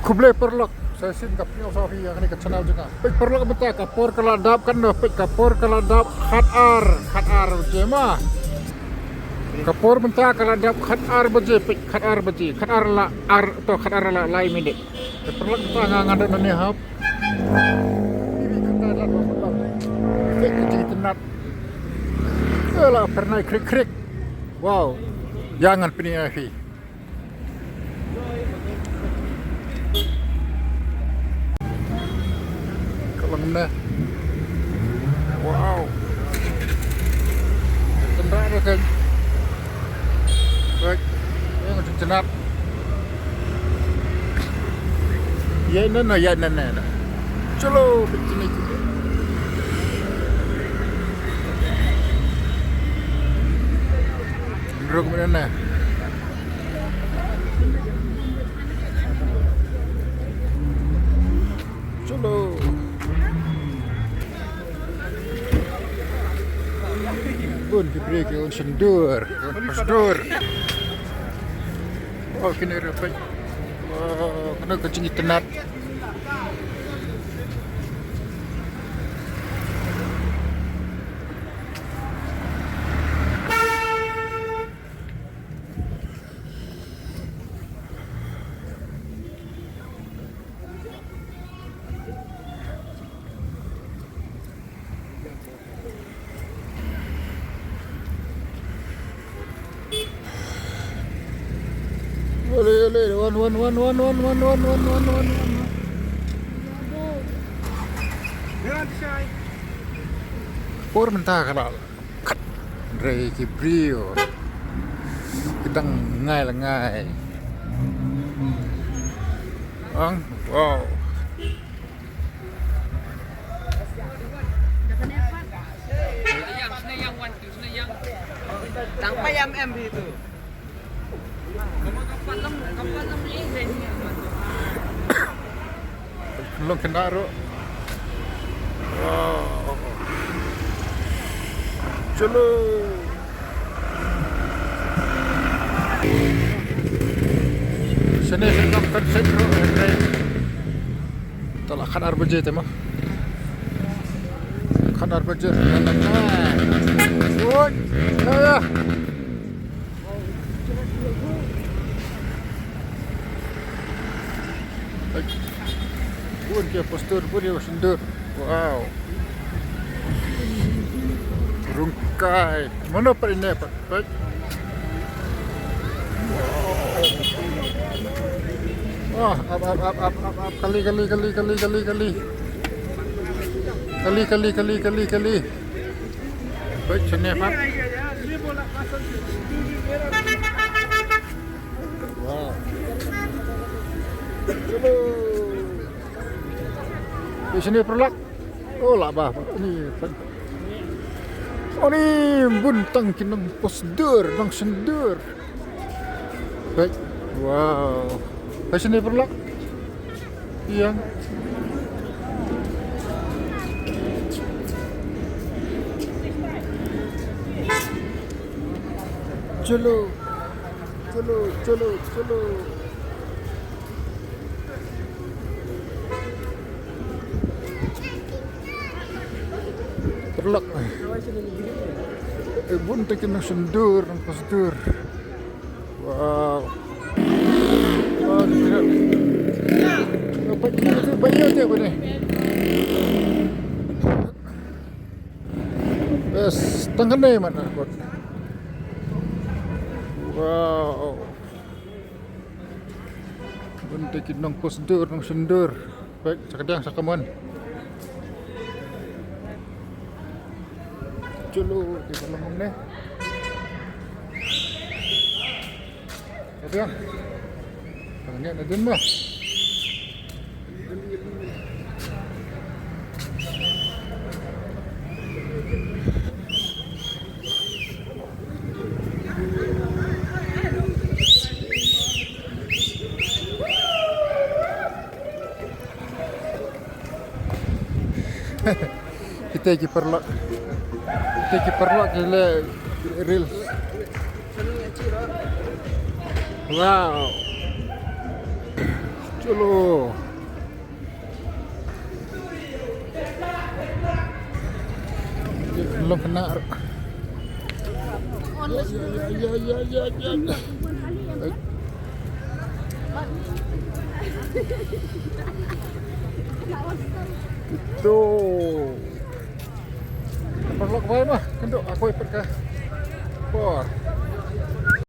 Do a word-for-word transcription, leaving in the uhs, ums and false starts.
Khublei paralok, sa shisien nga pdiang sha phi ïa kane ka channel jong nga. Peit paralok mynta ka por ka la dap katno, peit ka por ka la dap khat ar, khat ar baje ma. Ka por mynta ka la dap khat ar baje, peit khat ar baje, khat ar la ar to khat ar la lai minit. Peit paralok mynta nga nga don nangne hap. Peit ka jingitynnat. Ka la phyrnai khrik khrik. Wow. Ïa ngan pyni ïa phi. Ka long ne. Wow. Tynrai da kan. Baik. Yang tu cenat. Ya nana ya nana. Chalo, begini juga. Ruk mana? Chalo. Bun ki briew ki wan syndur, ki wan syndur. Oh, kine ruh peit. Oh, kane ka jingitynnat. Ole, ole, wan, wan. Por mynta ka la khat. Hynrei ki briew ki dang ngai la ngai. Ang, wow. Tang pa ïam em hi tu. Long kena ro. Wow. Chalo. Sene se long kan se ro. Tala khat ar baje te ma. Khat ar baje. Woi. Ya, ya. Bun ki postur, bun ki postur. Wow. Rungkai. Mano pat ine pat? Pat. Wah, ap, ap, ap. Kali, kali, kali, kali, kali, kali. Kali, kali, kali, kali, kali. Baik, sini, Pak. Wow. Baik, sini, Pak. Oh, lah, bah. Ini, Pak. Oh, ni bun tang ki nongposdur, nongsyndur. Baik. Wow. Baik, sini, Pak. Ïa. Chalo. Chalo, chalo, chalo. Paralok. Eh, bun te ki nongsyndur, nongposdur. Wow. Oh, tidak. Apa dia tu? Bayar dia apa ni? Bes, tang kane man kot. Wow. Bun te ki nongposdur, nongsyndur. Baik, sa kadiang sa kamon. Chalo, te ka long ne. Sa kadiang. Tang ne na din ma. Kita ki paralok. Kita ki paralok ki leh reels. Wow. Chalo. Long kena. Ya, ya, ya, ya, ya, ya. Itu. Paralok bai mah, kynduh aku ipit ka por.